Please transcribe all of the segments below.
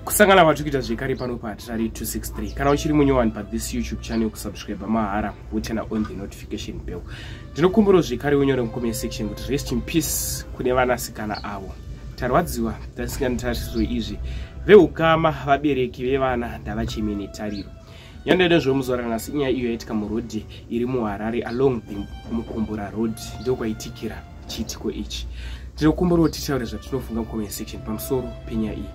Kusangana kwatiri kuita zvekare pano paHatirari 263. Kana uchiri munyowani pathis YouTube channel, kusubscribe mahara, woturn on the notification bell. Ndinokumbirawo zvekare unyore mucomment section kuti rest in peace kune vanasikana avo. Tarwadziwa tasinganitarisiro izvi. Veukama, vabereki vevana ndavacheme netariro. Nyaya nezvemuzuva ranhasi, inyaya iyo yaitika murodhi iri muHarare, along the Mukumbura Road, ndokwaitikira chiitiko ichi. Ndinokumbirawo titaure zvatinofunga mucomment section pamusoro penyaya iyi.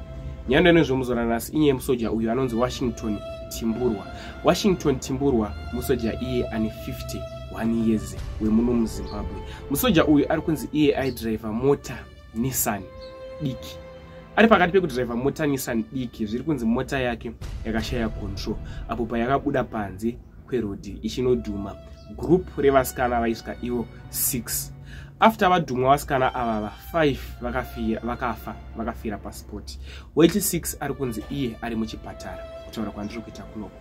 Nyaya nezvemuzuva ranhasi inyaya yemusoja uyu anonzi Washington Timburwa. Washington Timburwa musoja iye ane 51 years, wemuno muZimbabwe. Musoja uyu ari kunzi iye aidhiraivha mota Nissan diki. Ari pakati pekudhiraivha mota Nissan diki, zviri kunzi mota yake yakashaya control apo payakabuda panze kwerodhi ichinodhuma group revasikana vaisvika ivo 6. After vadhumwa vasikana ava, va5 vakafa, vakafira paspot. Wechi6 ari kunzi iye ari muchipatara kutaura kwandiri kuita kunoko.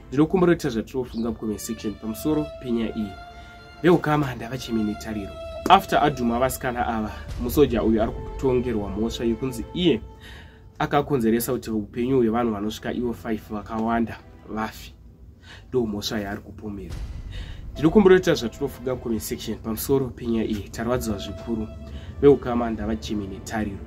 Ndinokumbira kuita zvatinofunga mucomment section pamusoro penyaya iyi. Veukama ndavacheme netariro. After adhuma vasikana ava, musoja uyu ari kutongerwa mhosva yekunzi iye akakonzeresa kuti upenyu hwevanhu vanosvika ivo 5 vakawanda vafi. Ndo mhosva yaari kupomerwa. Ndinokumbira kuita zvatinofunga mucomment section pamusoro penyaya iyi. Tarwadziwa zvikuru. Veukama ndavacheme netariro.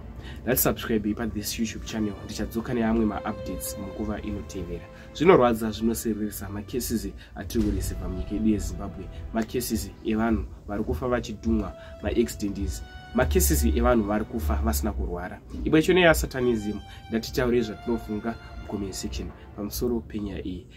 Ngatisubscribe pathis YouTube channel. Ndichadzoka neamwe maupdates munguva inotevera. Zvinorwadza, zvinosiririsa, macases atiri kureceiva munyika yedu yeZimbabwe, macases evanhu vari kufa vachidhumwa, maaccidents, macases evanhu vari kufa vasina kurwara. Imwe yacho neyasatanism. Ndatitaurei zvatinofunga mucomment section pamusoro penyaya iyi.